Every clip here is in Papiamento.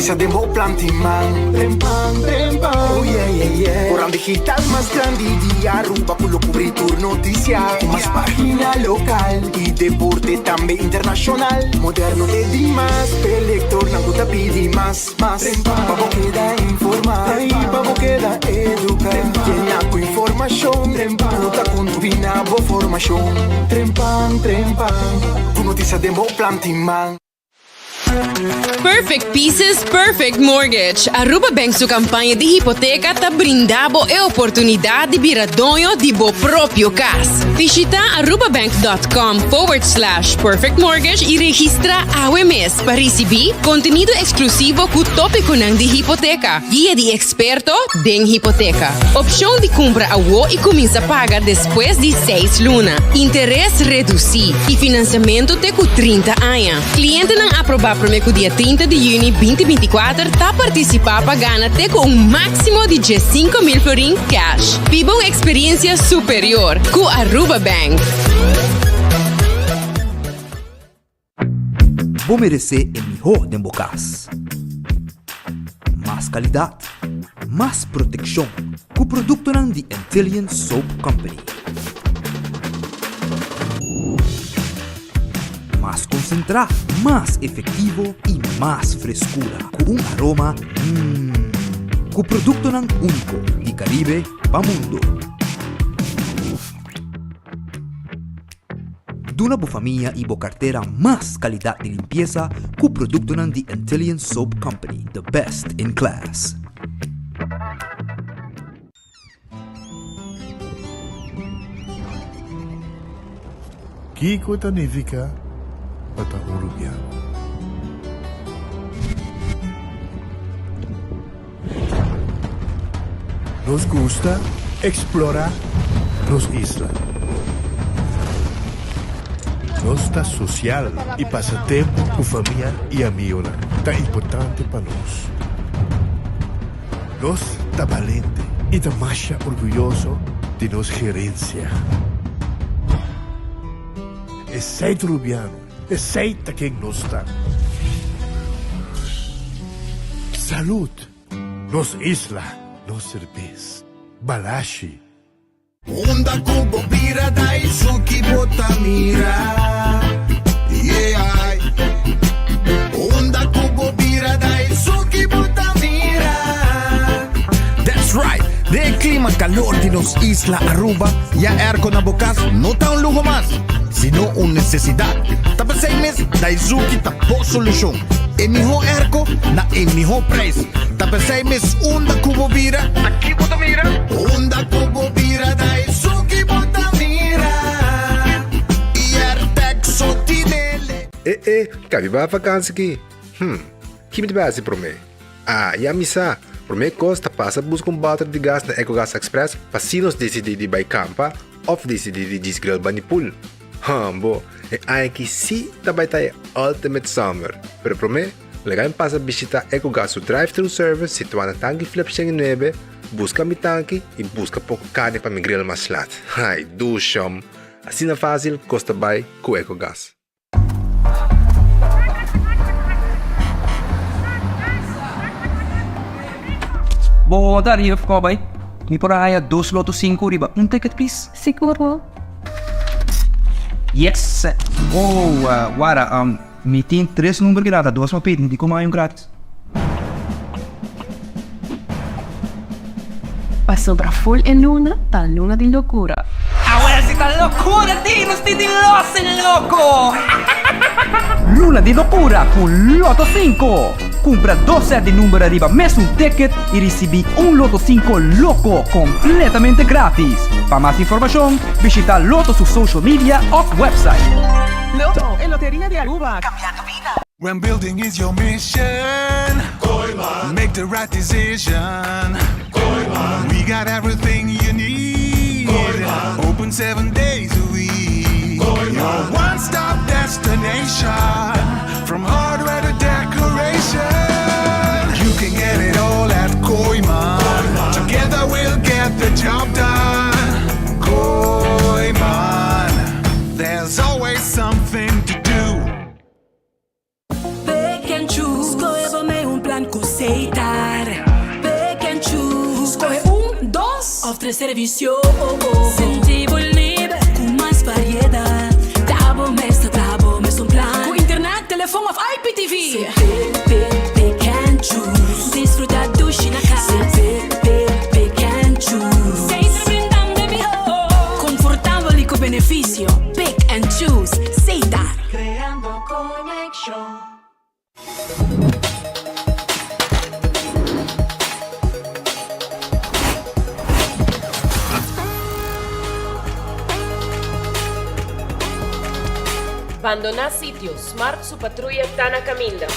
notisia den bo planti man. Trempan, trempan, oh yeah, yeah, yeah. Corant digital mas grandi di Aruba cu lo cubri tur noticia. Cu mas pagina local y deporte tambe internacional. Moderno te dimas, p'e lectornan cu ta pidi mas, mas. Pa bo keda informa y pa bo keda educa. Yena cu informacion cu ta contribui na bo formacion. Trempan, trempan, cu noticia den bo planti man. Perfect Pieces, Perfect Mortgage. Aruba Bank su campaña di hipoteca ta brinda bo e oportunidad di bira doño di bo propio cas. Bishita arubabank.com forward slash perfect mortgage y registra awe mes pa ricibi contenido exclusivo cu topiconan di hipoteca, guia di experto den hipoteca, opcion di cumpra awo y cuminsa paga despues di seis luna, interes reduci y financiamento te cu 30 aña. Clientenan aproba prome cu dia 30 di juni 2024 ta participa pa gana te cu un maximo di 15,000 florin cash. Biba un experiencia superior cu Aruba Bank. Bo meresé e mihó den bo kas. Mas kalidat, mas protekshon ku produktonan di Antillian Soap Company. Mas konsentrá, mas efektivo i mas freskura ku un aroma mmm. Ku produktonan úniko di Karibe pa mundu. Duna bo famia i bo kartera mas kalidat di limpiesa ku produktonan di Antillian Soap Company, the best in class. Kiko ta nifiká pa ta un rubiano? Nos gusta eksplorá nos isla. Nos ta sosial i pasa tempu ku famia i amigonan ta importante pa nos. Nos ta balente i ta masha orguyoso di nos gerensia. Esei ta Rubiano, esei ta ken nos ta. Salud! Nos isla, nos serbes. Balashi. Unda ku bo bira Daisuki bo ta mira Yeah Unda ku bo bira Daisuki bo ta mira. That's right! Den e klima kalor di nos isla Aruba, ya airco na bo kas no ta un luho mas, sino un nesesidat. Ta p'esei mes Daisuki ta bo solushon. E mihó airco na e mihó prijs. Ta p'esei mes unda ku bo bira, aki bo ta mira. Unda ku bo bira Daisuki bo ta mira. Airtec so tinele. E e, kabi ba vakansi ki? Hm, ki mi ta bai hasi promé? Ah, ya mi sa! Promé kos ta pasa buska un bòter di gas na Ecogas Express pa si nos disidí di bai kampa òf disidí di djis grill bani pool. Hambo, e aña aki sí ta bai ta e ultimate summer! Pero promé, laga mi pasa bishitá Ecogas su drive-thru service situá na Tanki Flip 109, buska mi tanki i buska poko karni pa mi grill mas lat. Ai, dushom! Asina fásil kos ta bai ku Ecogas. Bo ta riba for bai? Mi por a haya dos loto sinku riba un ticket please? Sigur. Yes! Oh, wara, mi tin tres number ki lata, dos mi a pidi, dikon mi a haya un gratis? Pasobra full e luna ta luna di locura. Awor si ta locura di nos tin di los e loco! Luna di locura cu Lotto 5! Cumpra dos set di number ariba mesun ticket y ricibi un Lotto 5 loco completamente gratis. Pa mas informacion bishita Lotto su social media of website. Lotto, e loteria di Aruba, cambiando bida. When building is your mission Kooyman Make the right decision Kooyman We got everything you need Kooyman Open seven days a week Kooyman Your one-stop destination From hardware to decoration You can get it all at Kooyman Kooyman Together we'll get the job done Kooyman There's always something to do Pick and choose. Skohe bo mei un plan ku servicio. Sinti bo liber cu mas variedad. Ta bo mes ta traha bo mesun plan. Cu internet, telefon of IPTV. Pick, pick, pick and choose. Disfruta dushi na cas. Pick, pick, pick and choose. Seis brindando e miho. Confortabel y cu beneficio. Pick and choose. Setar. Creando conexion. Bandoná sitio, Smart su patruya ta na kaminda.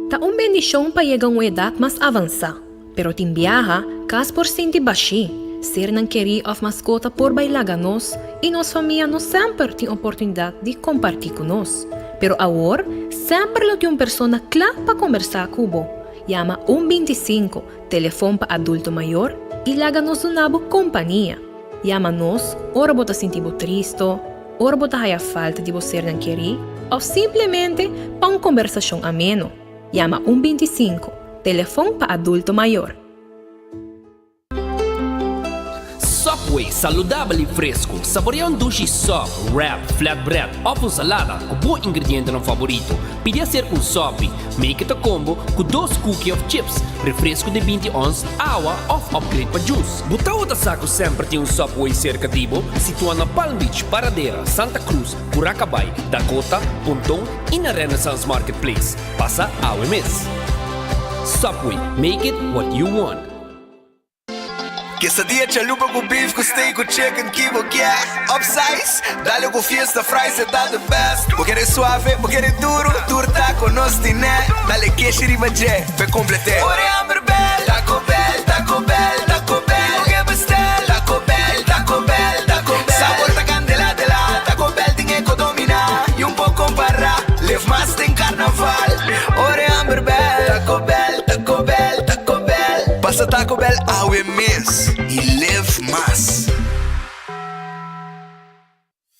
Ta un bendishon pa yega un edat mas avansá, pero tin biaha, kas por sinti bashí, sernan kerí òf maskota por bai laga nos i nos famia no semper tin oportunidat di kompartí ku nos. Pero awor, semper lo tin un persona kla pa kombersá ku bo. Yama un 25, telefon pa adulto mayor, i laga nos duna bo kompania. Yama nos ora bo ta sinti bo tristo, ora bo ta haya falta di bo sernan kerí òf simplemente pa un kombersashon ameno. Yama un 25, telefon pa adulto mayor. Subway, saludabel y fresco. Saborea un dushi sub, wrap, flatbread of un salada cu bo ingredientenan favorito. Pidi hacer un sopi. Make it a combo cu dos cookie of chips, refresco di 20 ons, awa of upgrade pa juice. Bo tawata sa cu semper tin un Subway cerca di bo? Situa na Palm Beach, Paradera, Santa Cruz, Curacabai, Dakota, Ponton y na Renaissance Marketplace. Pasa awe mes. Subway, make it what you want. Quesadilla chalupa cu beef cu steak cu chicken ki bo kier Upsize, dale cu fiesta fries e ta the best Bo kere suave, bo kere duro, tur taco nos tine Dale keshi riba dje, p'e complete Ora e hamber bel, Taco Bell, Taco Bell, Taco Bell Bo ke bestel, Taco Bell, Taco Bell, Taco Bell Sabor ta candela de la, Taco Bell tin e co domina Y un por compara, live mas den carnaval Ora e hamber bel, Taco Bell, Taco Bell, Taco Bell Pasa Taco Bell awe mes y live mas.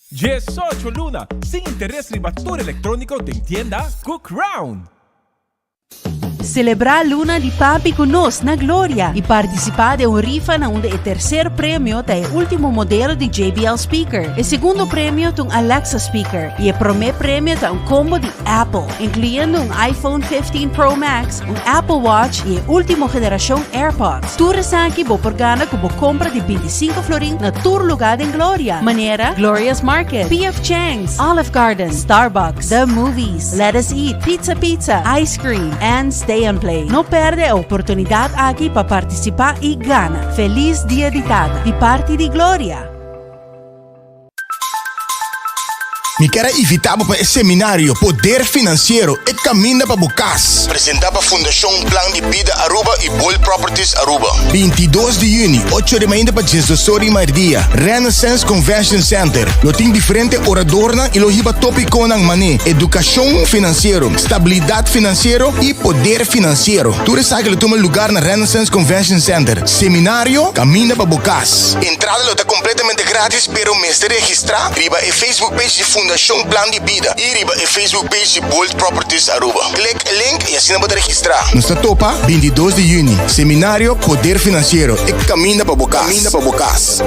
18 luna sin interes riba tur electronico den tienda Cook Round. Selebrá Luna di Papi ku nos na Gloria i partisipá den un rifa na unda e terser premio ta e último modelo di JBL Speaker, e segundo premio ta un Alexa Speaker i e promé premio ta un combo di Apple, inkluyendo un iPhone 15 Pro Max, un Apple Watch i e último generashon AirPods. Tur esaki bo por gana ku bo kompra di 25 florin na tur lugá den Gloria, manera Gloria's Market, PF Chang's, Olive Garden, Starbucks, The Movies, Let Us Eat, Pizza Pizza, Ice Cream and Stay and Play. No perde e oportunidat aki pa partisipá i gana! Felis Dia di Tata di parti di Gloria! Mi kier a invita bo pa e seminario Poder Financiero, e caminda pa bo cas. Presenta pa Fundacion Plan di Bida Aruba y Bold Properties Aruba. 22 di juni, ocho di mainta pa diesdos or di merdia, Renaissance Convention Center. Lo tin diferente oradornan y lo hiba topiconan mane educacion financiero, stabilidad financiero y poder financiero. Tur esaki lo tuma lugar na Renaissance Convention Center. Seminario Caminda pa bo cas. Entrada lo ta completamente gratis pero mester registra riba e Facebook page di Fundacion Plan di Bida y riba e Facebook page di Bold Properties Aruba. Click e link y asina bo ta registra. Nos ta topa 22 di juni, Seminario Poder Financiero, e caminda pa bo cas. Caminda pa bo cas.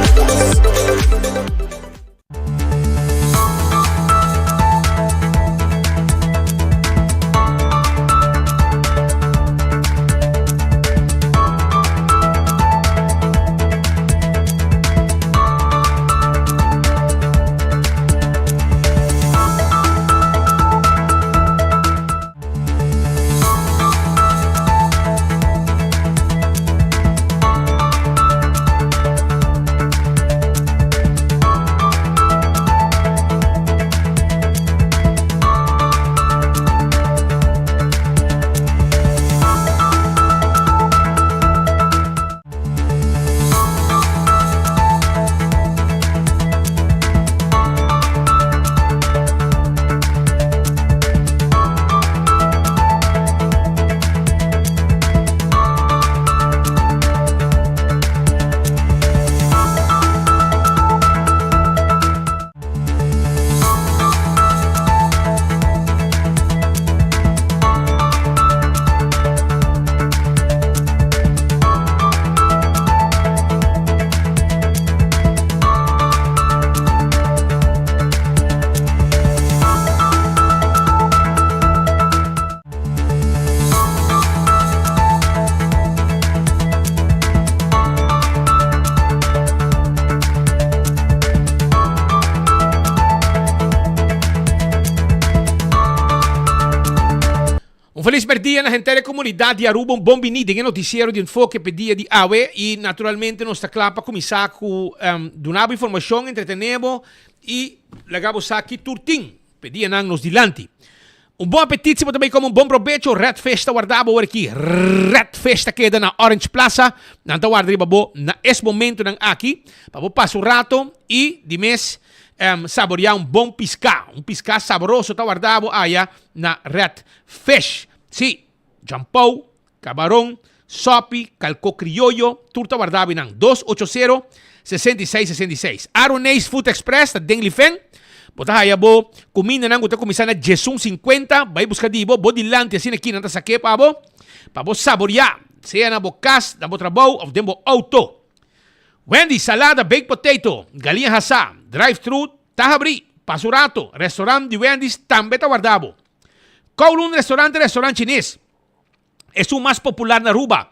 Un felis merdia na henter e comunidad di Aruba, un bon bini den e noticiero di Enfoke p'e dia di awe y naturalmente nos ta cla pa cuminsa cu duna bo informacion, entretene bo y laga bo sa ki tur tin p'e dianan nos dilanti. Un bon apetit si bo ta bay come un bon probecho, Red Fish ta warda bo awor aki. Red Fish ta keda na Orange Plaza, nan ta warda riba bo na es momentonan aki pa bo pasa un rato y di mes saborea un bon pisca, un pisca sabroso ta warda bo aya na Red Fish. Sí, jampou, cabaron, sopi, calco crioyo, tur ta warda binan. Dos ocho sero, 66 66. Aroneis Food Express ta den Lifen. Bo ta haya bo cumindanan cu ta cuminsa na diesun cincuenta. Bay busca di bo, bo dilanti asina aki nan ta sake pa bo, pa bo saborea, sea na bo cas, na bo trabou of den bo auto. Wendy's, salada, baked potato, galiña hasá, drive-thru ta habrí. Pasa un rato, restaurant di Wendy's tambe ta warda bo. Kowloon Restaurant ta restaurant chines. Esun mas popular na Aruba.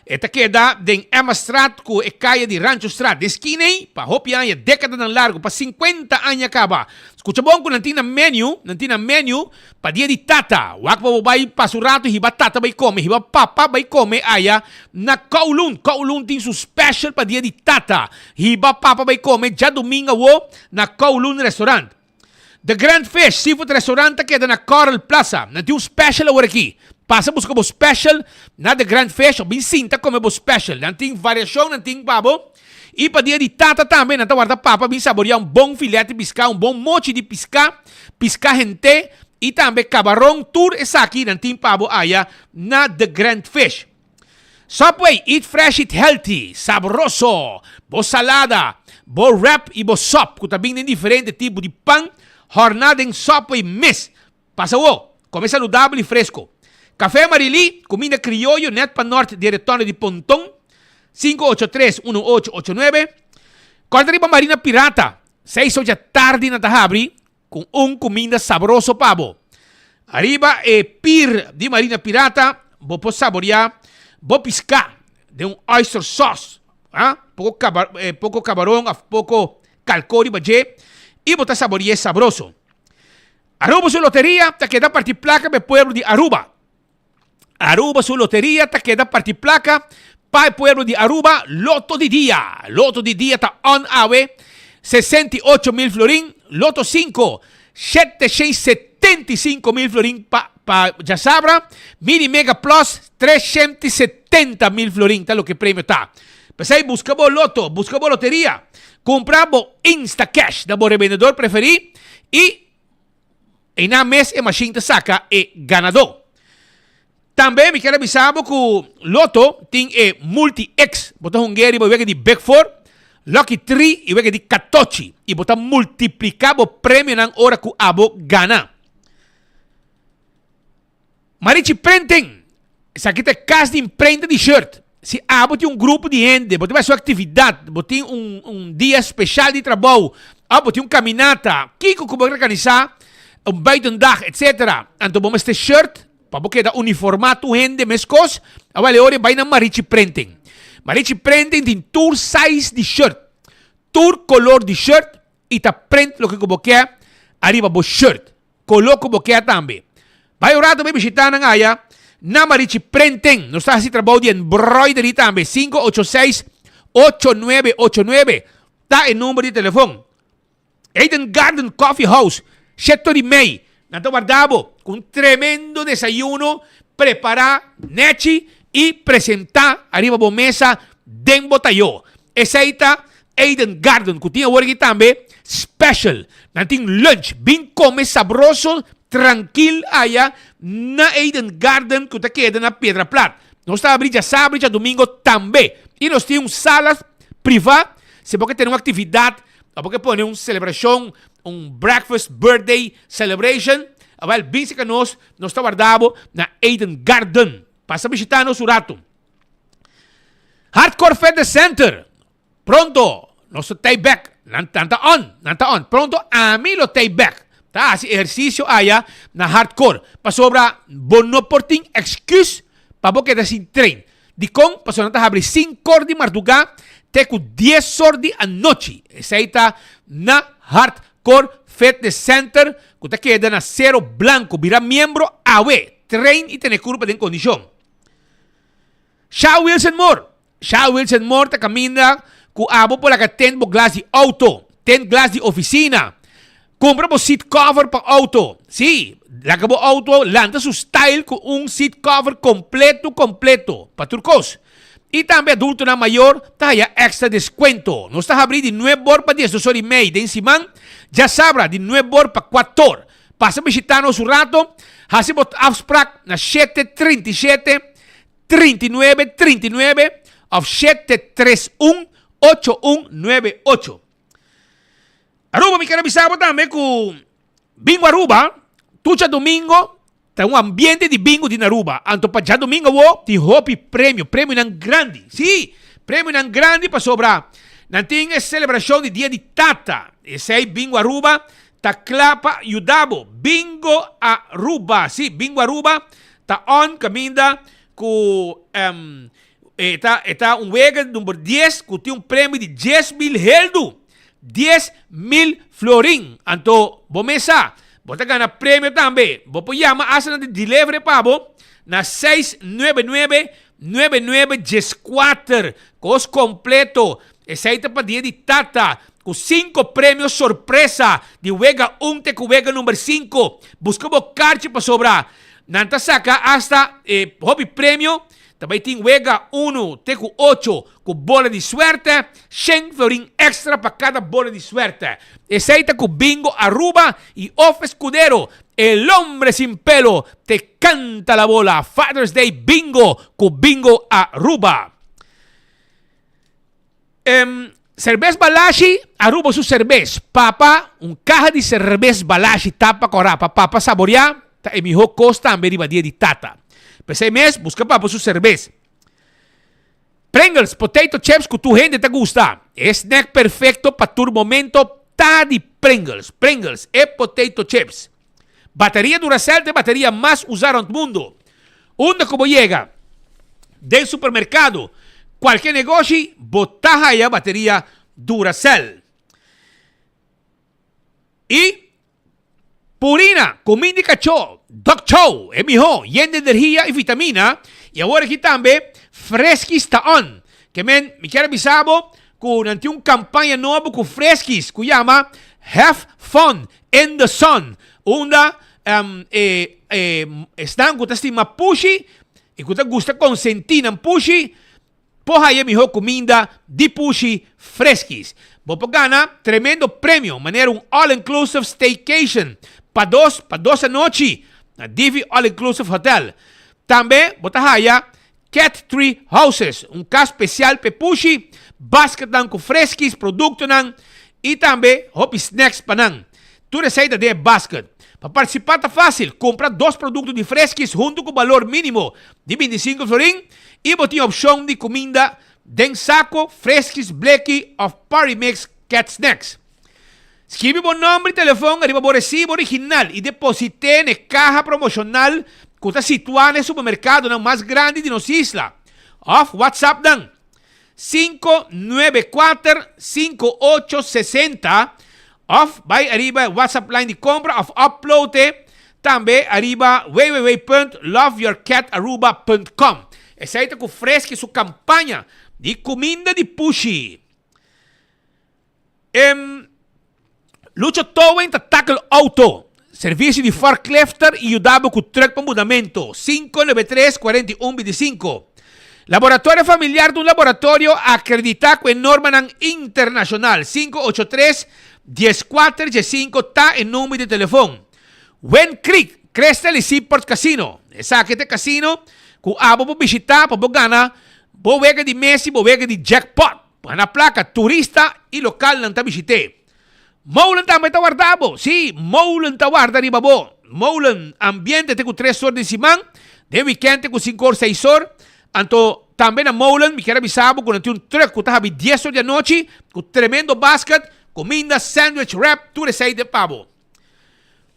E ta keda den Emmastraat ku e kaya di Ranchostraat. Den skina ei, pa hopi aña, dekadanan largu, pa sinkuenta aña kaba. Skucha bon ku nan tin nan menu, nan tin nan menu pa dia di tata. Wak pa bo bai pasa un rato hiba tata bai kome, hiba papa bai kome aya na Kowloon. Kowloon tin su special pa dia di tata. Hiba papa bai kome djadumingu awo na Kowloon Restaurant. The Grand Fish Seafood Restaurant ta keda na Coral Plaza. Nan tin un special awor aki. Pasa buska bo special na The Grand Fish of bin sinta kome bo special. Nan tin variashon, nan tin pa bo. I pa dia di tata tambe nan ta warda papa bin saboria un bon filet di piská, un bon mochi di piská, piská hent'é i tambe kabaron. Tur esaki nan tin pa bo aya na The Grand Fish. Subway, eat fresh, eat healthy, sabroso! Bo salada, bo wrap y bo sop cu ta bin den diferente tipo di pan, horna den Subway mes. Pasa awo, come saludabel y fresco. Café Marilí, cuminda crioyo net pa nort di e retorno di Ponton, 583 1889. Corta riba Marina Pirata, seis ocha tardi nan ta habri Cu un cuminda sabroso pa bo. Ariba e pier di Marina Pirata bo por saborea bo pisca den un oyster sauce, ah, poco caba, eh, poco cabaron of poco calco riba dje y bo ta sabore'e sabroso. Aruba su loteria ta keda parti placa pa e pueblo di Aruba. Aruba su loteria ta keda parti placa pa e pueblo di Aruba, Loto di dia. Loto di dia ta on awe, 68 mil florin, Loto 5, 775 mil florin pa pa djasabra, Mini Mega Plus, 370 mil florin ta loke premio ta. P'esei busca bo loto, busca bo loteria, cumpra bo Instacash na bo rebendedor preferi y Einan mes e mashin ta saka e ganadó. Tambe mi kier a bisa bo ku Lotto tin e Multi X. Bo ta hung'é riba wega di Big Four, Lucky Three i wega di Katochi i bo ta multipliká bo premionan ora ku abo gana. Marichi Printing, Esaki ta e kas di imprenta di shirt. Si abo tin un grupo di hende, bo ta bai su aktividat, bo tin un un dia speshal di trabou, òf bo tin un kaminata, kiko ku bo organisá, un buitendag, etsetera, anto bo mester shirt pa bo keda uniformá tur hende meskos, awel e ora e bai na Marichi Printing. Marichi Printing tin tur size di shirt, tur kolor di shirt i ta print loke ku bo ke ariba bo shirt. Kolo ku bo ke tambe. Bai un rato bai bishita nan aya na Marichi Prenten. Nos ta hasi trabou di embroidery tambe. 586 8989 ta e number di telefon. Eden Garden Coffee House, sheto di mei. Nan ta warda bo ku un tremendo desayuno prepara nechi i presenta ariba bo mesa den bo tayo. Esei ta Eden Garden ku tin awor aki tambe special. Nan tin lunch. Bin kome sabroso trankil aya na Eden Garden ku ta keda na Piedra Plat. Nos ta abri djasabra i djadumingo tambe. I nos tin un sala priva si bo ke tene un aktividat o bo ke pone un selebrashon, un breakfast birthday celebration, awel bin serka nos, nos ta warda bo na Eden Garden. Pasa bishita nos un ratu. Hardcore Fitness Center, pronto nos ta tei bek. Nan, nan ta on, nan ta on. Pronto ami lo tei bek. Ta hasi ehersisio aya na Hardcore. Pasobra bo no por tin excuse pa bo keda sin train. Dikon? Pasobra nan ta habri sinkor di mardugá te ku diesor di anochi. Esei ta na Hardcore Fitness Center ku ta keda na Sero Blanco. Bira miembro awe. train i tene kurpa den kondishon. Sha Wilson Moore Sha Wilson Moore ta kaminda ku abo por laga tint bo glas di outo, tint glas di ofisina. Kumpra bo seat cover pa outo. Sí, laga bo outo lanta su style ku un seat cover kompleto kompleto pa tur kos. I tambe adultonan mayor ta haya extra deskuento. Nos ta habrí di nuebor pa diesdos or i mei den siman, djasabra di nuebor pa kuator. Pasa bishita nos un rato, hasi bo afsprak na shete 37 39 39 of 731 8198. Aruba mi ker a bisa bo tambe ku Bingo Aruba tur djadomingo ta un ambiente di bingo di Aruba. Anto pa djadomingo awo tin hopi premio, premionan grandi. Sí, premionan grandi pasobra nan tin e selebrashon di Dia di Tata. Esei Bingo Aruba ta kla pa yuda bo. Bingo Aruba, sí, Bingo Aruba ta on kaminda ku e ta e ta un wega number dies ku tin un premio di 10,000 heldu. 10,000 florin. Anto bo mes sa, bo ta gana premio tambe. Bo por yama asta nan di delivery pa bo na 699 99 14. Kos kompleto. Esei ta pa dia di tata ku sinku premio sorpresa di wega un te ku wega number sinku. Buska bo karchi pasobra nan ta saka asta e hopi premio. Ta bai tin wega unu te ku ocho ku bola di suerte, shen florin extra pa kada bola di suerte. Esei ta ku Bingo Aruba i Of Escudero, el hombre sin pelo, te canta la bola. Father's Day Bingo ku Bingo Aruba. Em, Serbes Balashi, Aruba su serbes. Papa, un kaha di serbes Balashi tapa kora pa papa saboreá, ta e mihó kos tambe riba dia di tata. P'esei mes, buska papa su serbes. Pringles, potato chips ku tur hende ta gusta. E snack perfekto pa tur momento ta di Pringles. Pringles, e potato chips. Bateria Duracell ta e bateria mas usá rònt mundu. Unda ku bo yega, den supermerkado, kualke negoshi, bo ta haya bateria Duracell. I Purina, kuminda di kachó, Dog Chow, e mihó, yen di energia i vitamina. I awor aki tambe Friskies ta on. Ke men, mi kier a bisa bo ku nan tin un kampaña nobo ku Friskies ku yama Have Fun in the Sun, unda e esnan ku ta stima pushi i ku ta gusta konsentí nan pushi por haya mihó kuminda di pushi Friskies. Bo por gana tremendo premio manera un all inclusive staycation pa dos pa dos anochi na Divi All Inclusive Hotel. Tambe bo ta haya Cat Tree Houses, un kas spesial p'e pushi, basketnan ku freskis, produktonan i tambe hopi snacks pa nan. Tur esei ta den e basket. Pa partisipá ta fásil, kumpra dos produkto di freskis huntu ku balor mínimo di 25 florin i bo tin opshon di kuminda den sako, freskis, bleki òf party mix cat snacks. Skibi bo nòmber i telefòn riba bo resibo original i deposit'é n'e kaha promoshonal ku ta situá n'e supermerkadonan mas grandi di nos isla. Òf WhatsApp nan, 594 5860 òf bai ariba e WhatsApp line di kompra òf upload e tambe ariba www.loveyourcataruba.com. Esei ta ku Freski su kampaña di kuminda di pushi. Em Lucho Towing ta tackle auto, servicio di forklifter y yuda bo cu truck pa mudamento, 593 41 25. Laboratorio Familiar ta un laboratorio acredita cu e normanan internacional, 583 14 15 ta e number di telefon. Wind Creek, Crystal y Seaport Casino. Esaki ta e casino cu abo por bishita pa bo gana bo wega di mes y bo wega di jackpot. Gana plaka, turista i lokalnan ta bishit'é. Molen tambe ta warda bo. Sí, molen ta warda riba bo. Molen, ambiente te ku tres or den siman, den wikènt te ku sinku or, seis or. Anto, tambe na molen mi kier a bisa bo ku nan tin un trùk ku ta habi dies or di anochi ku tremendo basket, kuminda, sandwich, wrap, tur esei den pa bo.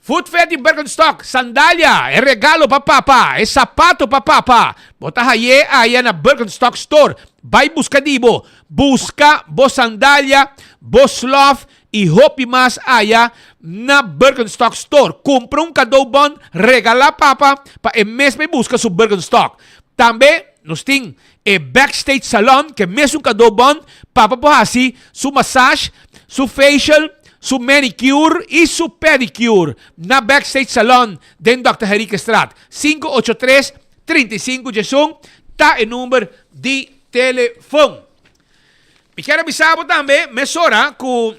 Footfed di Birkenstock, sandalia, e regalo pa papa, e sapato pa papa. Bo ta haye aya na Birkenstock store. Bai buska di bo. Buska bo sandalia, bo slof y hopi mas aya na Birkenstock Store. Cumpra un cadeaubon, regala papa pa e mes bay busca su Birkenstock. Tambe nos tin e Backstage Salon ke mesun cadeaubon, papa por haci su massage, su facial, su manicure y su pedicure na Backstage Salon den Dòkter Henriquestraat. 583 35 diesun ta e number di telefon. Mi kier a bisa bo tambe mesora ku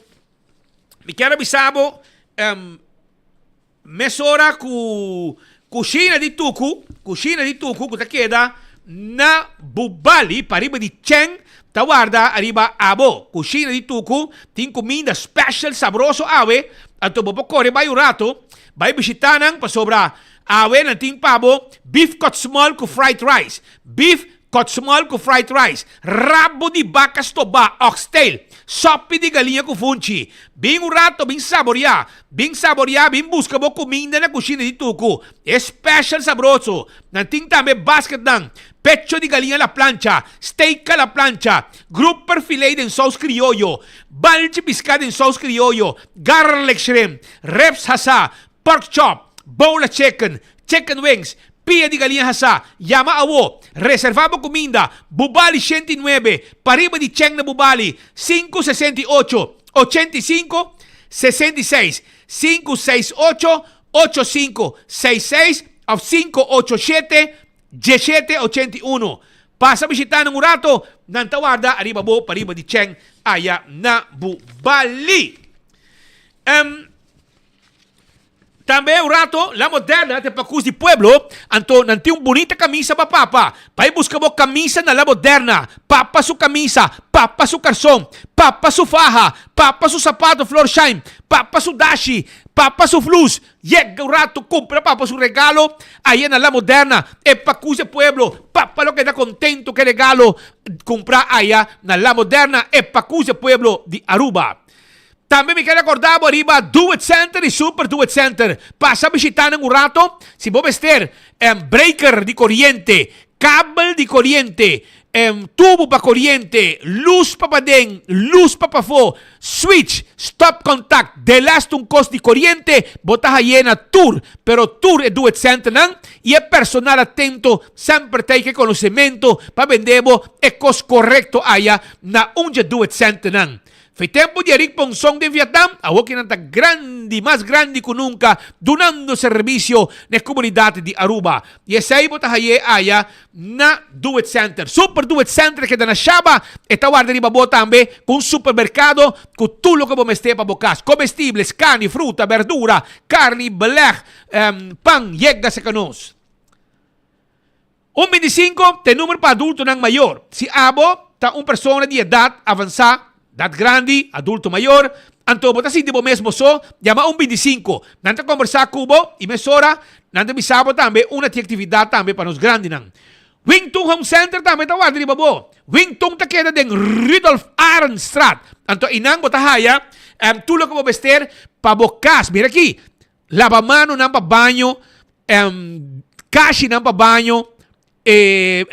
mi kier a bisa bo um, mesora ku kushina di tuku, kushina di tuku ku ta keda na Bubali pariba di Chen ta warda ariba abo. Kushina di tuku tin kuminda special sabroso awe, anto bo por kore bai un rato bai bishita nan pasobra awe nan tin pa bo beef kòtsmòl ku fried rice, beef Kòtsmòl ku fried rice, rabo di baka stobá, oxtail, sòpi di galiña ku funchi. Bin un rato, bin saboriá. Bin saboriá, bin buska bo kuminda na kushina di Tuku. E special sabroso. Nan tin tambe basketnan, pecho di galiña a la plancha, steak a la plancha, grouper filet den sous krioyo, balchi piská den sous krioyo, garlic shrimp, ribs hasá, pork chop, bowl of chicken, chicken wings, pia di galiña hasá. Yama awo, reservá bo kuminda, Bubali 109, pariba di Cheng na Bubali, 568, 85, 66, 568, 8566 òf 587, 17, 81. Pasa bishitá nan un rato, nan ta warda ariba bo pariba di Cheng aya na Bubali. Tambe un rato La Moderna ta e pakus di pueblo, anto nan tin un bunita kamisa pa papa. Bai buska bo kamisa na La Moderna, papa su kamisa, papa su karson, papa su faha, papa su sapato Florsheim, papa su dashi, papa su flus. Yega un rato kumpra papa su regalo aya na La Moderna, e pakus di pueblo. Papa lo keda kontento ku e regalo kumpra aya na La Moderna, e pakus di pueblo di Aruba. Tambe mi ker recorda bo riba Do It Center y Super Do It Center. Pasa bishita nan un rato. Si bo mester em breaker di coriente, kabel di coriente, em tubo pa coriente, luz pa paden, luz pa pafo, switch, stop contact, delast un cos di coriente, bo ta haye na tur, pero tur e Do It Center nan y e personal atento semper ta e conocemento pa bende bo e cos correcto aya na un dje Do It Center nan. Fe tempu di Eric Ponson den Vietnam, awor ki nan ta grandi, mas grandi ku nunka, dunando servisio na e komunidat di Aruba. I esei bo ta haye aya na Do It Center. Super Do It Center keda na Shaba, e ta warda riba bo tambe ku un supermerkado ku tur loke bo mester pa bo kas, komestibles, karni, fruta, berdura, karni, beleg, pan, yega serka nos. Un bintisinko ta e numero pa adultonan mayor. Si abo ta un persona di edat avansá, edat grandi, adulto mayor, anto bo ta sinti bo mes bo so, yama un bintisinko. Nan ta kombersá ku bo i mesora nan ta bisa bo tambe unda tin aktividat tambe pa nos grandinan. Wing Tun Home Center tambe ta warda riba bo. Wing Tun ta keda den Rudolf Arendstraat. Anto einan bo ta haya tur loke bo mester pa bo kas. Mira aki, Labamanonan pa baño, kashinan pa baño,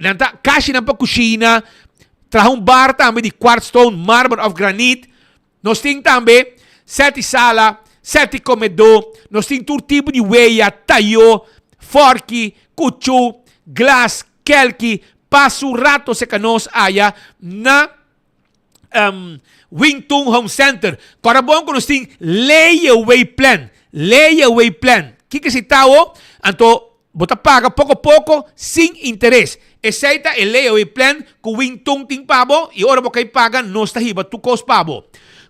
nan ta kashinan pa kushina, traha un bar tambe di quartzstone, marmer òf granit. Nos tin tambe sèt di sala, sèt di komedó, nos tin tur tipo di weya, tayó, fòrki, kuchú, glas, kèlki, pasa un rato serka nos aya na um, Wing Tun Home Center. Kora bon ku nos tin layaway plan. Layaway plan. Kiko si tao? Anto bo ta paga poko poko sin interes. Esei ta e layaway plan ku Wing Tun tin pa bo i ora bo kai paga nos ta hiba tur kos pa bo.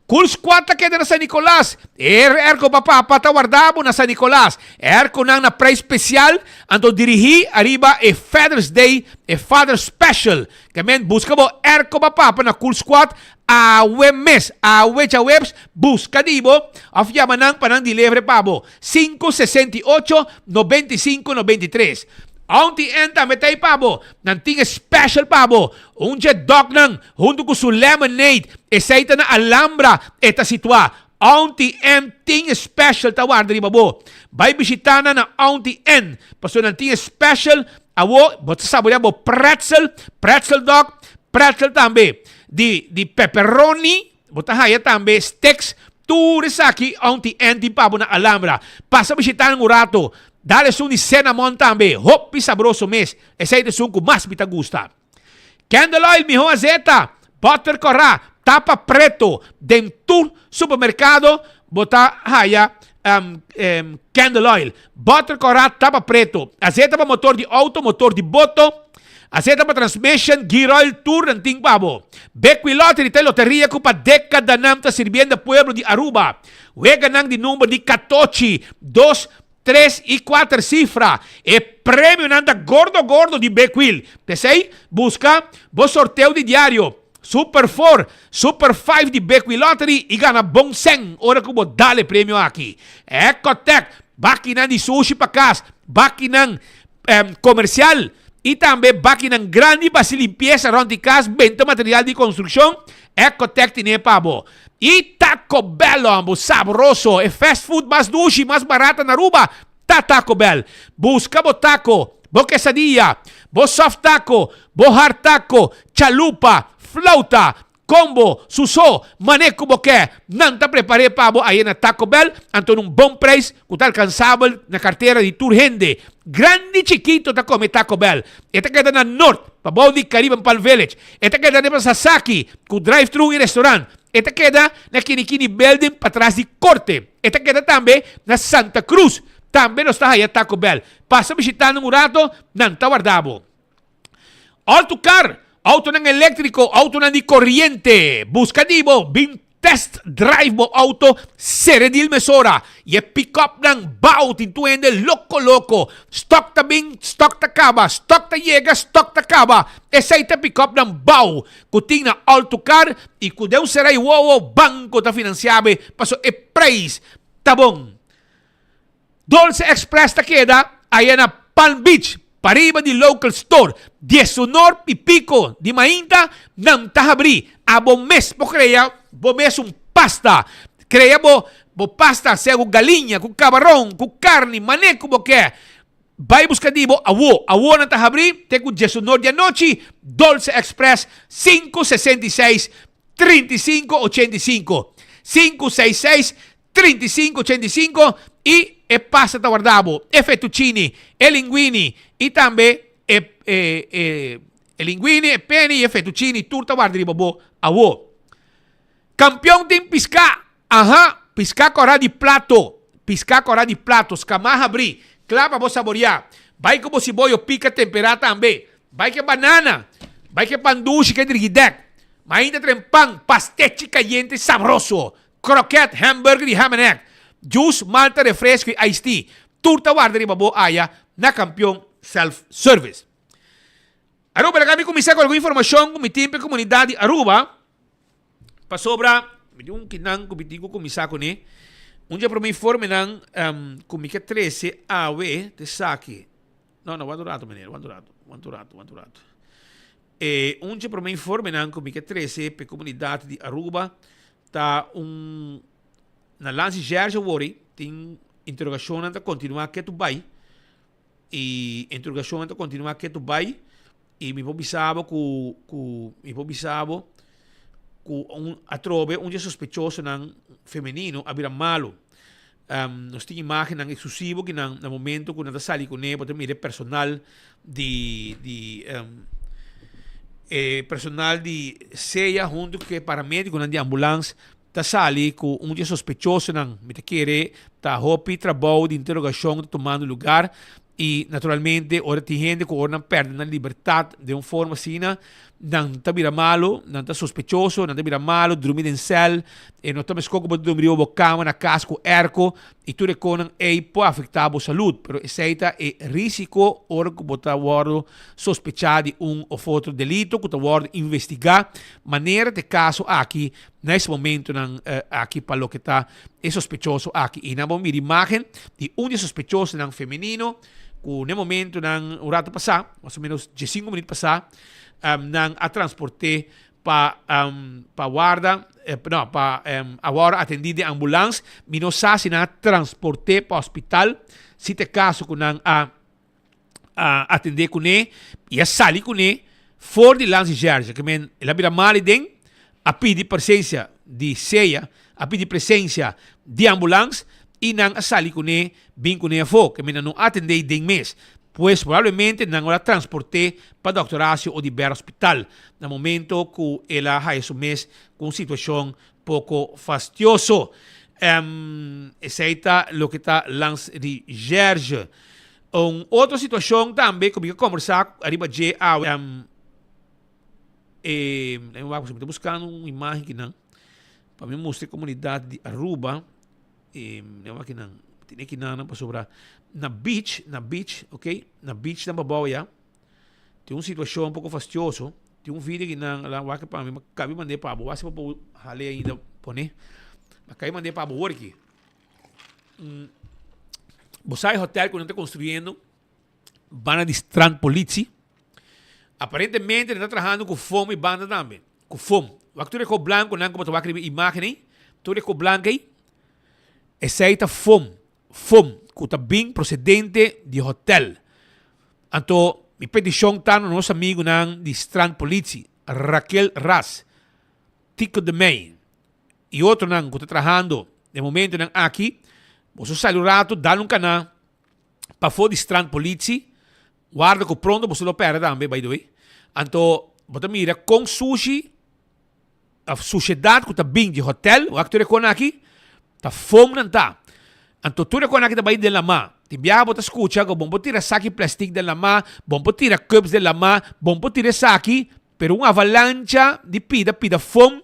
Cool Squad ta keda na San Nicolas. E airco pa papa ta warda bo na San Nicolas. E airconan na prijs special anto dirigi ariba e Father's Day, e Father's Special. Ke men buska bo airco pa papa na Cool Squad awe mes, awe djaweps, buska di bo of yama nan pa nan dilevre pa bo, 568 95 93. Auntie Ann tambe ta ei pa bo, nan tin e special pa bo, un dje dognan huntu ku su lemonade, esei ta na Alhambra e ta situa. Auntie Ann tin e special ta warda riba bo. Bai bishita nan na Auntie Ann pasobra nan tin e special awo bo ta saborea bo pretzel, pretzel dog, pretzel tambe di di pepperoni, bo ta haya tambe sticks. Tur esaki aunty Ann tin pa bo na Alhambra. Pasa bishita nan un rato. Dal esun di cinnamon tambe. Hopi sabroso mes. Esei ta esun ku mas mi ta gusta. Candle oil miho azeta, butter kòrá, tapa preto. Den tur supermerkado bo ta haya candle oil. Butter kòrá, tapa preto. Azeta pa motor di outo, motor di boto. Azeta pa transmission, gear oil, tur nan tin pa bo. Bequi Lottery ta e loteria ku pa dekadanan ta sirbiendo pueblo di Aruba. Weganan di number di katochi, dos, tres i kuater sifra. E premionan ta gordo gordo di Bequil. P'esei, buska bo sorteo di diario Super Four, Super Five di Bequil Lottery i gana bon sèn ora ku bo dal e premio aki. Ecotec, bakinan di sushi pa kas, bakinan komersial i tambe bakinan grandi pa hasi limpiesa rònt di kas, benta material di konstrukshon, Ecotec tine pa bo. I Taco Bell hombo, sabroso, e fast food mas dushi, mas barata na Aruba ta Taco Bell. Busca bo taco, bo quesadilla, bo soft taco, bo hard taco, chalupa, flauta, combo, suso, mane cu bo ke, nan ta prepare pa bo aye na Taco Bell, anto na un bon prijs cu ta alcansabel na cartera di tur hende. Grandi chikito ta come Taco Bell. E ta keda na Noord, pabou di Caribbean Palm Village. E ta keda riba Sasaki ku drive-thru i restaurant. E ta keda na Kinikini Building patras di Korte. E ta keda tambe na Santa Cruz. Tambe nos ta haya Taco Bell. Pasa bishita nan un rato, nan ta warda bo. Autocar, autonan eléktriko, autonan di koriente. Buska di bo, bin Test drive bo auto sere deal mesora y e pick-up nan bao tin tur hende loco loco. Stock ta bin, stock ta caba, stock ta yega, stock ta caba. Esey ta pick-up nan bao cu tin na Alto Car y cu den un sera y wowo banco ta financiabe paso e prijs ta bon. Dolce Express ta keda aya na Palm Beach, pariba di Local Store. Diesunor y pico di mainta nan ta habri. Abo mes por crea bo mes un pasta. Crea bo bo pasta sea cu galiña, cu cabaron, cu carni, mane cu bo ke. Bay busca di bo awo. Awo nan ta habri te cu diesunor di anochi. Dolce Express, 566 35 85. 566 35, 85 y e pasta ta warda bo, e fettuccini, e linguini y tambe e e e e linguini, e peni y e fettuccini tur ta warda riba bo awo. Campeon tin pisca, aha, pisca cora di plato, pisca cora di plato, scama habri, cla pa bo saboria. Bay cu bo siboyo pica tempera tambe, bay cu e banana, bay cu e pan dushi cu e drigidek, mainta tren pan, pastechi cayente sabroso. Kroket, hamburger y ham and egg, juice, malta, refresco y iced tea, tur ta warda riba bo aya na Campeon Self Service. Aruba, laga mi cuminsa cu algun informacion cu mi tin pa e comunidad di Aruba, pasobra mi tin un kinan cu mi tin cu cuminsa cune. Un di e prome informenan cu mi ke trece awe ta esaki. No, no, wanta un rato meneer, wanta un rato, wanta un rato, wanta un rato. E un dje prome informenan ku mi ke trese p'e komunidat di Aruba ta un na Lansi Gerge wori tin interogashonnan ta kontinuá ketu bai i interogashonnan ta kontinuá ketu bai i mi por bisa bo ku ku mi por bisa bo ku un atrobe un dje sospechosonan femenino a bira malu. Nos tin imagennan eksklusivo ki nan na momento ku nan ta sali kuné bo ta mira e personal di di e personal di sea huntu ku e paramedikonan di ambulans ta sali ku un di e sospechosonan. Mi ta kere ta hopi trabou di interogashon ta tumando lugar i naturalmente ora tin hende ku ora nan pèrdè nan libertat den un forma asina Nan ta bira malu, nan ta sospechoso, nan ta bira malu, drumi den sèl, e no ta meskos ku bo ta drumi riba bo kama na kas ku èrko i tur e konan ei por afektá bo salud. Pero esei ta e risiko ora ku bo ta wòrdu sospechá di un òf otro delito ku ta wòrdu investigá, manera ta e kaso aki na es momentonan aki pa loke ta e sospechoso aki. I nan bo mira imágen di un di e sospechosonan femenino ku na e momentonan un rato pasá, mas o ménos diesinku minüt pasá, nan a transport'é pa pa warda, no, pa a wòrdu atendí den ambulans. Mi no sa si nan a transport'é pa hospital, si ta e kaso ku nan a a atendé kuné i a sali kuné for di Lansi Jerge. Ke men el a bira mal aden, a pidi presensia. di sea a pidi presencia di ambulans y nan a sali cune bin cune afo, ke men nan no atende den mes. Pues probablemente nan ora transporte pa Dòkter Horacio Oduber Hospital na momento cu el a haya su mes cu un situacion poco fastioso. Esey ta loke ta langs di Gerge. Un otro situacion tambe cu mi ke combersa ariba dje awe. E, mi ta buscando un imagen kinan pa mi mustra e comunidad di Aruba. E, kinan, tene kinan pasobra na beach, na beach, ok, na beach nan pabao ya. Tin un situacion un poco fastioso. Tin un video kinan la wak pa mi, ma kabi mand'é pa bo. Wak si bo por hal'é ainda pone. Ma kabi mand'é pa bo wor aki. Bo sa e hotel ku nan ta construyendo banda di Strand Politie. Aparentemente nan ta trahando ku foam e banda tambe. Ku foam. Wak tur e ko blanco nan ku bo ta wak riba e imagen ei. Tur e ko blanco ei. Esei ta foam. Foam ku ta bin procedente di hotel. Anto mi peticion ta na nos amigunan di Strand Politie, Raquel Ras, Tico de Mey y otronan ku ta trahando den momentonan aki, boso sali un rato dal un cana pafó di Strand Politie, warda ku pronto boso lo perde tambe by the way. Anto bo ta mira kon sushi of sushedat ku ta bin di hotel, wak tur e kon aki, ta foam nan ta. Anto tur e kon aki ta bai den lama. Tin biaha bo ta skucha ku bon por tira saki plastic den lama, bon por tira cups den lama, bon por tira esaki, pero un avalancha di pida pida foam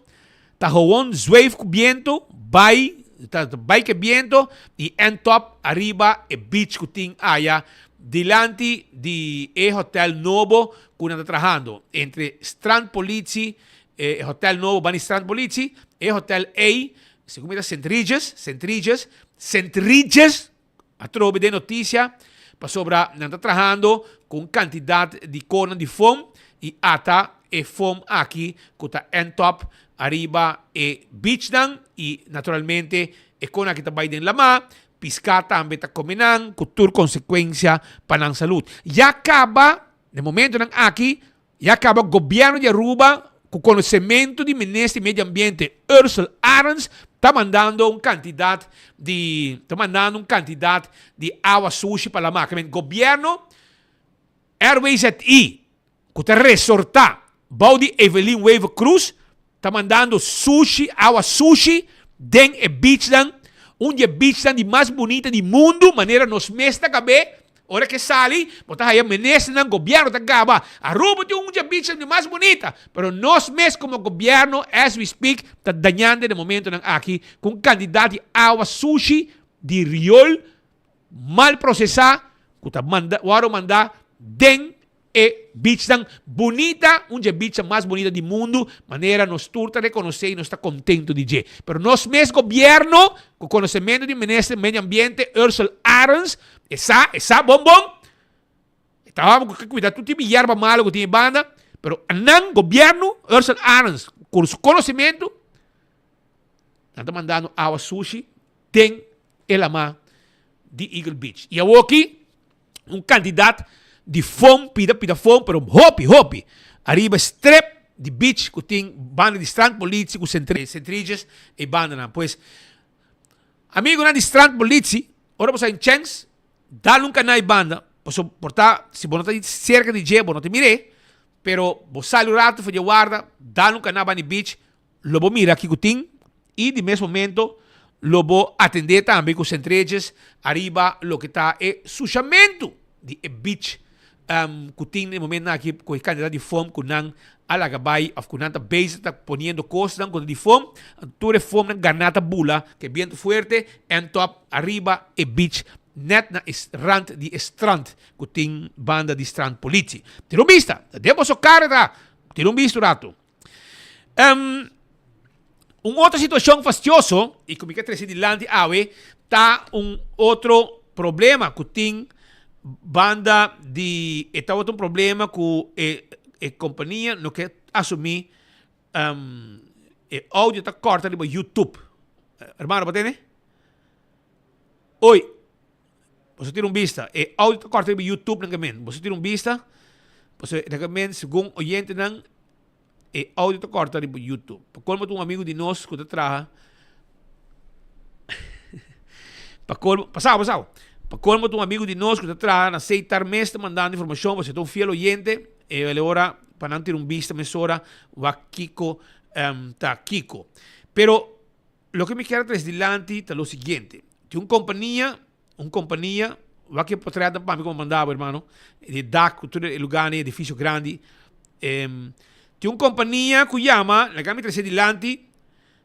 ta gewoon zweef ku biento bai, ta bai ku e biento i end up ariba e beach ku tin aya dilanti di e hotel nobo ku nan ta trahando entre Strand Politie E hotel nobo bani Strand Politie, e hotel ey, segun mi ta Sint Regis, Sint Regis, Sint Regis, atrobe den noticia, pasobra nan ta trahando cu un cantidad di conan di foam y ata e foam aki cu ta end up ariba e beachnan y naturalmente e conan aki ta bay den lama, pisca tambe ta come nan cu tur consecuencia pa nan salud. Ya caba, den momentonan aki, Ya caba Gobierno di Aruba cu conocemento di Minister di Medio Ambiente Ursell Arends ta mandando un cantidad di ta mandando un cantidad di awa sushi pa lama. Kimen Gobierno RWZI cu ta resorta bou di Evelyn Wever Croes Ta mandando sushi, awa sushi, den e beachnan, un di e beachnan di mas bunita di mundu, manera nos mes ta kab'é. Ora ke sali, bo ta haya ministernan, gobierno ta gaba, Aruba tin un di e beachnan di mas bunita, pero nos mes komo gobierno, as we speak, ta dañando den e momentonan aki ku un kantidat di awa sushi, di riool mal prosesá, ku ta manda, wòrdu mandá den E beachnan bunita, un dje beachnan mas bunita di mundu, manera nos tur ta rekonosé i nos ta kontento di dje. Pero nos mes gobièrnu, ku konosementu di Minister Medio Ambiente Ursell Arends, e sa, e sa bon bon, e tabata ku kuida tur tipo di yerba malo ku tin e banda, pero nan gobièrnu, Ursell Arends, ku su konosementu, nan ta mandando awa sushi den e lama di Eagle Beach. I awoki, un kantidat di foam, pida pida foam, pero hopi hopi ariba strip di beach ku tin banda di Strand Politie ku Sint Regis e bandanan. Pues amigunan di Strand Politie, ora bo sa in chèns, dal un kanai banda, pasobra por ta si bo no ta serka di dje bo no ta mir'é, pero bo sali un ratu for di e warda, dal un kana banda di beach, Lo bo mira kico tin y di mes momento lo bo atende tambe cu Sint Regis ariba loke ta e sushamento di e beach cu tin na e momentonan aki cu e cantidad di foam cu nan a laga bay of cu nan ta bezig ta poniendo cosnan cu ta di foam. Tur e foamnan gana ta bula cu e biento fuerte en top ariba e beach net na e rand di e strand cu tin banda di Strand Politie. Tira un bista, ta den boso cara ta, tira un bista un rato. Um, un otro situacion fastioso, y cu mi ke trece dilanti awe, ta un otro problema cu tin banda di, e tabata un problema cu e, e compania no ke asumi, um, e audio ta corta riba YouTube. Hermano, bo tene? Oi, boso tira un bista. E audio ta corta riba YouTube nan kemen. Boso tira un bista. Boso, nan kemen, segun oyentenan, E audio ta corta riba YouTube. Pa colmo ta un amigo di nos cu ta traha Pa colmo, pasao, pasao. Pa colmo ta un amigo di nos cu ta traha na Seitar mes ta mandando informacion pasobra e ta un fiel oyente. E el ora pa nan tira un bista mesora wak kico ta kico. Pero loke mi kier a trece dilanti ta lo siguiente. Tin un compania Un kompania, wak e potretnan pa mi ku mi manda bo hermano, di e dak ku tur e lugarnan, e edifisio grandi. Tin un kompania ku yama, laga mi trese dilanti,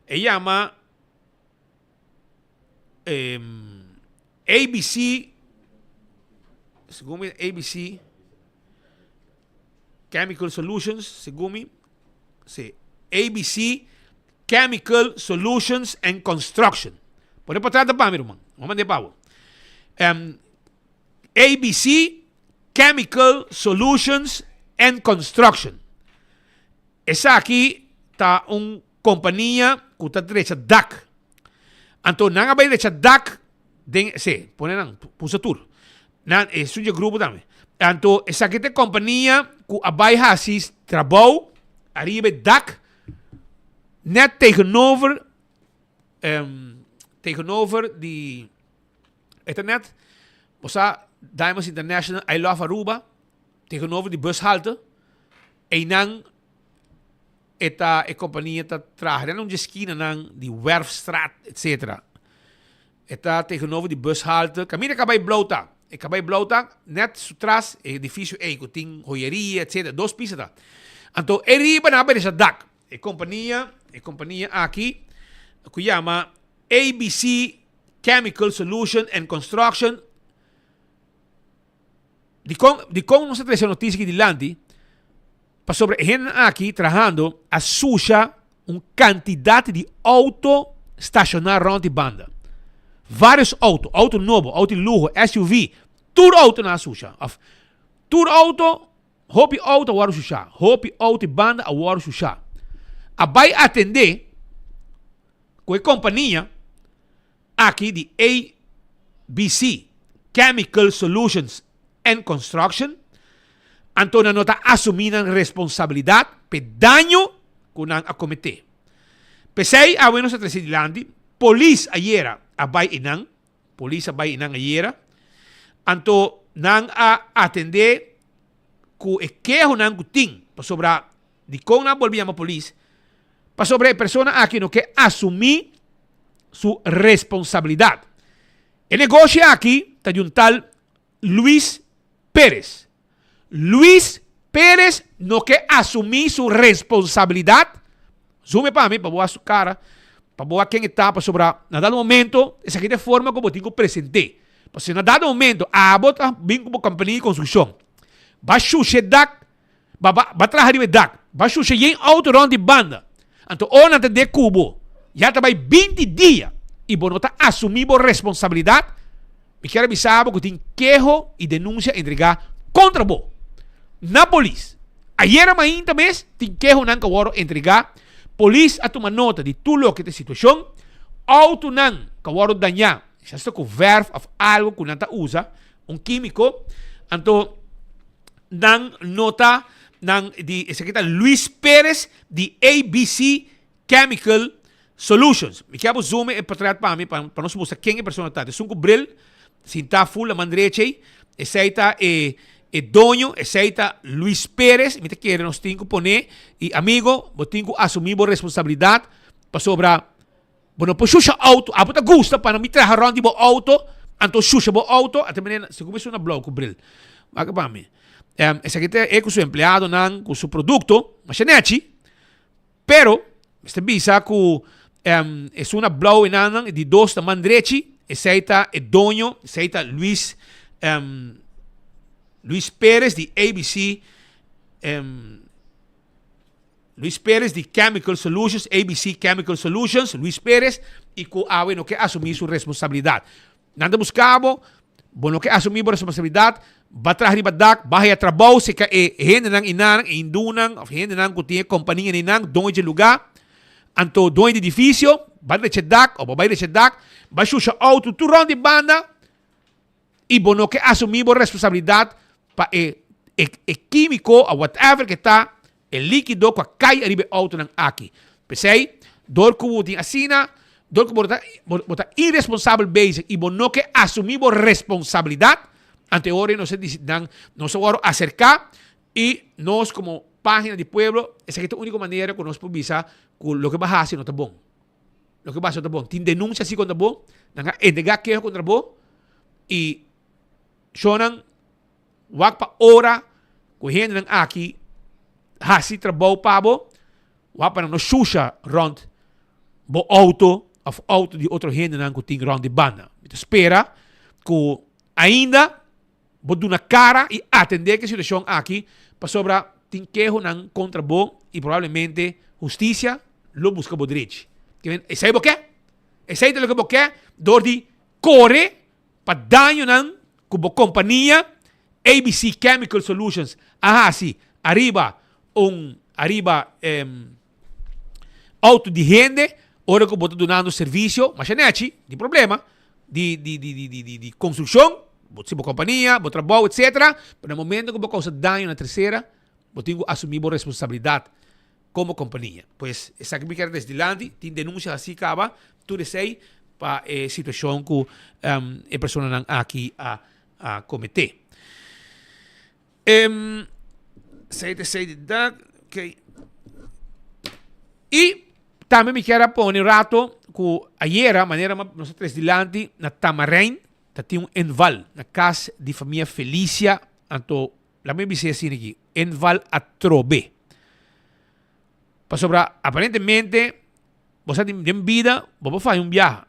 e yama ABC, segun mi ABC Chemical Solutions, segun mi, si, ABC Chemical Solutions and Construction. Pone potret pa mi, ruman. Bo mand'é pa bo. Um, ABC Chemical Solutions and Construction. Esaki ta un kompania ku ta drecha dak. Anto nan a bai drecha dak den, sí, pone nan, pusa tur. Nan, e suyo grupo tambe. Anto esaki ta e kompania ku a bai hasi trabou ariba e dak net tegenover um, tegenover di e ta net bo sa Diamonds International I Love Aruba tegenover di bushalte einan e ta e kompania ta traha den un di eskinanan di Werfstraat etc. E ta tegenover di bushalte kaminda Kabay Blou ta e Kabay Blou ta net su tras e edifisio ei ku tin hoyeria etc. Dos pisa ta anto e riba nan a bini sa dak E kompania, e kompania aki ku yama ABC Chemical Solution and Construction, dikon, dikon nos ta trese e notisia aki dilanti? Pasobra e hendenan aki trahando a susha un kantidat di outo stashoná rònt di banda. Vários outo, outo nobo, outo di luho, SUV, tur outo nan a susha. Òf tur outo Hopi outo a wòrdu shushá. Hopi outo i banda a wòrdu shushá. A bai atendé ku e kompania aki di ABC Chemical Solutions and Construction, anto nan no ta asumí nan responsabilidat p'e daño ku nan a kometé. P'esei awe nos ta trese dilanti, polis ayera a bai einan, Polis a bai einan ayera, anto nan a atendé ku e kehonan ku tin pasobra dikon nan a bolbe yama polis, pasobra e persona aki no ke asumí su responsabilidat. E negoshi aki ta di un tal Luis Perez. Luis Perez no ke asumí su responsabilidat. Zoom e pa mi pa bo wak su kara, pa bo wak ken e ta pasobra na dado momento esaki ta e forma ku bo tin ku present'é. Pasobra na dado momento abo ta bin ku bo kompania di konstrukshon, ba shusha e dak, ba ba ba traha riba e dak, ba shusha yen outo rònt di banda, anto ora nan ta de ku bo ya ta bai binti dia i bo no ta asumí bo responsabilidat, Mi kier a bisa bo ku tin keho i denunsia entregá kontra bo na polis. Ayera mainta mes tin kehonan ku a wòrdu entregá. Polis a tuma nota di tur loke ta e situashon. Outonan ku a wòrdu dañá, kisas ta ku vèrf òf algu ku nan ta usa, un kímiko. Anto nan nota nan di esaki ta Luis Perez di ABC Chemical Solutions. Mi kier bo zoom e portret pa mi pa nos mustra ken e persona ta. Esun ku bril, sintá full na man drechi ei. Esei ta e e doño, esei ta Luis Perez. Mi ta kere nos tin ku pone i amigo bo tin ku asumí bo responsabilidat pasobra bo no por shusha outo. Abo ta gusta pa no mi traha rònt di bo outo anto shusha bo outo. Ata manera segun mi esun na blou ku bril. Wak pa mi. Esaki ta e ku su empleadonan ku su produkto masha nechi. Pero, mester bisa ku esun na blou enanan, e di dos na man drechi, esei ta e doño, esei ta Luis, Luis Perez di ABC, Luis Perez di Chemical Solutions, ABC Chemical Solutions, Luis Perez, i ku awe no ke asumí su responsabilidat. Nan ta buska bo, bo no ke asumí bo responsabilidat, ba traha riba dak, ba haya trabou serka e hendenan einan, e hindunan òf hendenan ku tin e kompania einan, doño dje lugá, anto doño di edifisio, ba drecha dak òf bo bai drecha dak, ba shusha outo tur rònt di banda i bo no ke asumí bo responsabilidat pa e e kímiko òf whatever ke ta. E likido ku a kai ariba e outonan aki. P'esei, dor ku bo tin asina, dor ku bo ta bo ta iresponsabel bezig i bo no ke asumí bo responsabilidat, anto e ora ei nos a disi nan nos a wòrdu aserká i nos komo Página di Pueblo, esaki ta úniko manera ku nos por bisa ku loke bo a hasi no ta bon. Loke bo a hasi no ta bon. Tin denunsia si kontra bo, nan a entregá keho kontra bo i shownan Wak pa ora ku hendenan aki hasi trabou pa bo, wak pa nan no shusha rònt bo outo òf outo di otro hendenan ku tin rònt di banda. Mi ta spera ku ainda bo duna kara i atendé ku e situashon aki pasobra tin kehonan kontra bo i probablemente hustisia lo buska bo drechi. Esei bo ke? Esei ta loke bo ke dor di kore Pa dañonan ku bo kompania ABC Chemical Solutions a hasi ariba un ariba outo di hende ora ku bo ta dunando servisio, masha nechi, di problema di di di di di di konstrukshon, bo si bo kompania, bo trabou etsetera, pero na momento ku bo kousa daño na tersera bo tin ku asumí bo responsabilidat komo kompania. Pues esaki mi kier des dilanti, tin denunsia hasi kaba, tur esei pa e situashon ku e personanan aki a a kometé. Esei ta esei di dak, okay. I tambe mi kier a pone un rato ku ayera manera nos a tres dilanti na Tamarijn ta tin un inval na kas di famia Felicia, anto Laat mi bis'é asina aki, inval atrobe. Pasobra aparentemente bo sa den bida bo por faya un biaha,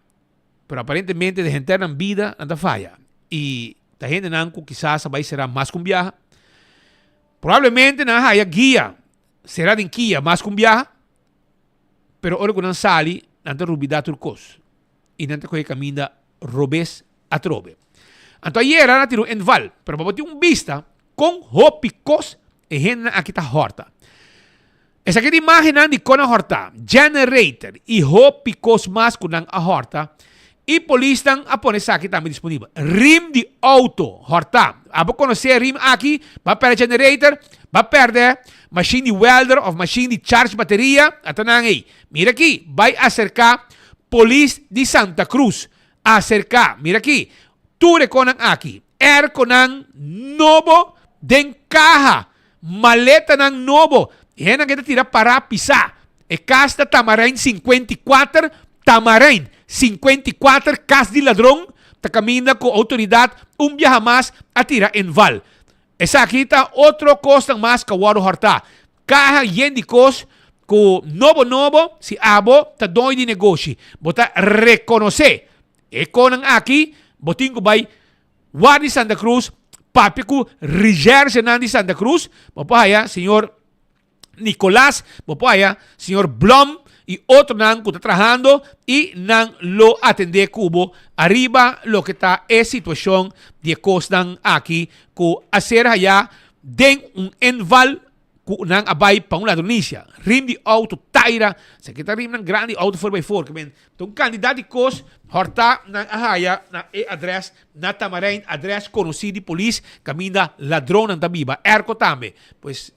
pero aparentemente den henter nan bida nan ta faya. I ta hendenan ku kisas a bai sera mas ku un biaha. Probablemente nan a haya guia sera den kia mas ku un biaha, pero ora ku nan sali nan ta rubida tur kos i nan ta kohe kaminda robes atrobe. Anto ayera nan a tira un inval, pero bo tin un bista kon hopi kos e hendenan aki ta hòrta. Esaki ta imágennan di kon nan hòrta, generator i hopi kos mas ku nan a hòrta i polisnan a pone esaki tambe disponibel. Rim di outo hòrta. Abo konosé e rim aki? Bo a pèrdè generator, bo a pèrdè mashin di welder òf mashin di charge bateria, ata nan ei. Mira aki, bai aserká polis di Santa Cruz. Aserká, mira aki, tur e konan aki, erkonan nobo den kaha, maletanan nobo, e hendenan ke ta tira pará pisá. E kas ta Tamarijn 54, Tamarijn 54, kas di ladron, ta kaminda ku outoridat un biaha mas a tira inval. Esaki ta otro kosnan mas ku a wòrdu hòrtá. Kaha yen di kos ku nobo nobo si abo ta doño di negoshi bo ta rekonosé e konan aki bo tin ku bai wak di Santa Cruz papia ku recherchenan di Santa Cruz bo por haya señor Nicolas bo por haya señor Blom y otronan ku ta trahando y nan lo atendé ku bo ariba loke ta e situashon di e kosnan aki ku a ser haya den un inval ku nan a bai pa un ladronisia. Rim di outo taira, esaki ta rimnan grandi outo for by for, kimen ta un kandidat di kos hòrtá nan a haya na e adrès na Tamarijn, adrès konosí di polis kaminda ladronnan ta biba, èrko tambe. Pues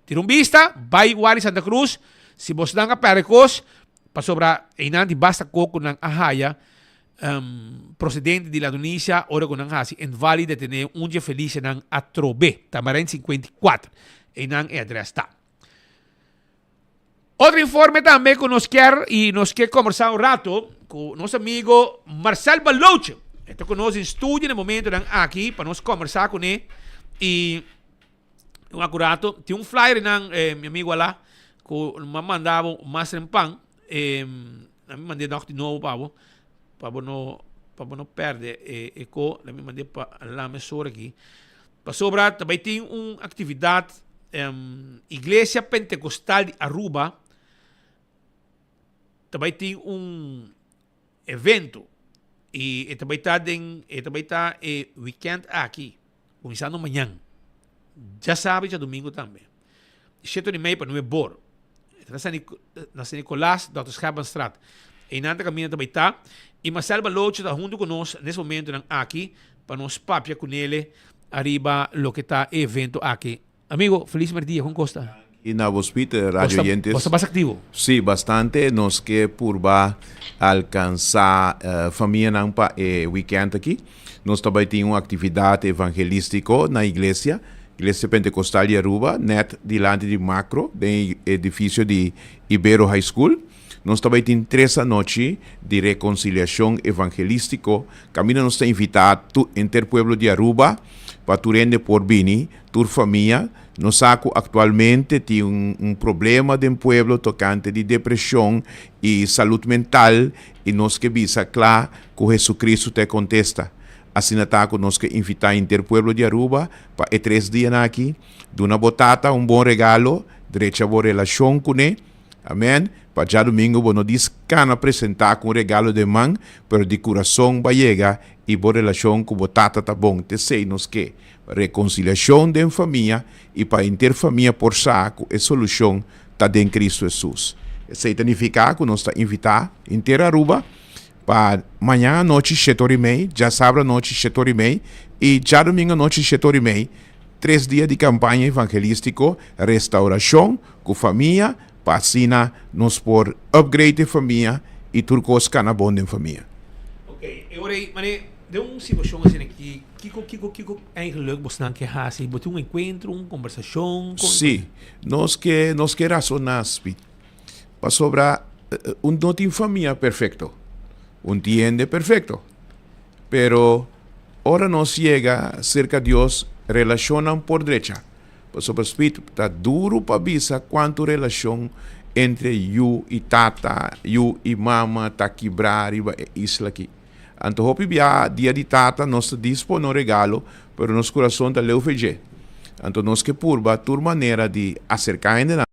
tira un bista, bai wak di Santa Cruz, si bosnan a pèrdè kos, pasobra einan tin basta kos ku nan a haya Procedente di ladronisia ora cu nan haci inval y detene un dje Felicianan atrobe. Tamarijn 54. Eynan e adres ta. Otro informe tambe cu nos kier y nos kier conversa un rato cu nos amigo Marcel Baloche. E ta cu nos den studio na e momentonan aki pa nos conversa cune y un acurato. Tin un flyer eynan mi amigo ala cu mi a manda bo mas rempan. Na mi mand'é nog di nobo pa bo, pa bo no, pa bo no pèrdè e e ko. Na mi mand'é pa Lame Sor aki. Pasobra ta bai tin un aktividat, Iglesia Pentekostal di Aruba ta bai tin un evento i e ta bai ta den, e ta bai ta e wikènt aki, kuminsando mañan, djasabi i djadumingu tambe. Shete di mei pa nuebe bor. E ta na San Nicolas, Dòkter Scherpenstraat. Einan ta kaminda ta bai ta. I Marcel Balocho ta huntu ku nos nes momentonan aki pa nos papia ku nele ariba loke ta e evento aki. Amigo, felis merdia. Kon kos ta? I na bo Speed, radio oyentes. Bo ta bas aktivo? Sí, bastante. Nos ke purba alkansá famianan pa e wikènt aki. Nos ta bai tin un aktividat evangelístiko na iglesia, Iglesia Pentekostal di Aruba, nèt dilanti di Makro, den e edifisio di Ibero High School. Nos ta bai tin tres anochi di rekonsiliashon evangelístiko, kaminda nos ta invitá tur henter pueblo di Aruba pa tur hende por bini, tur famia. Nos sa ku aktualmente tin un problema den pueblo tokante di depreshon i salud mental i nos ke bisa kla ku Hesukristu ta e kontesta. Asina ta ku nos ke invitá henter pueblo di Aruba pa e tres dianan aki duna bo tata un bon regalo, drecha bo relashon kuné. Amen. Pa djadumingu bo no dis kana presentá ku un regalo den man, pero di kurason ba yega i bo relashon ku bo tata ta bon. T'esei nos ke, rekonsiliashon den famia i pa henter famia por sa ku e solushon ta den Kristu Hesus. Esei ta nifiká ku nos ta invitá henter Aruba pa mañan anochi shete ora i mei, djasabra anochi shete ora i mei i djadumingu anochi shete ora i mei, tres dia di kampaña evangelístiko Restaurashon ku famia pa asina nos por upgrade e famia i tur kos kana bon den famia. Ok, e ora ei, mane, den un situashon asina aki, kiko, kiko, kiko eigenlijk bosnan ke hasi? Bo tin un enkuentro, un kombersashon? Kon? Sí, nos ke, nos ke rasoná, Speed. Pasobra un no tin famia perfekto, un tin hende perfekto. Pero ora nos yega serka Dios, relashonnan por drecha. Pasobra Speed ta duru pa bisa kuantu relashon entre yu i tata, yu i mama ta kibrá riba e isla aki. Anto hopi bia dia di tata nos ta dispo no regalo, pero nos kurason ta leu fe dje. Anto nos ke purba tur manera di aserká hendenan.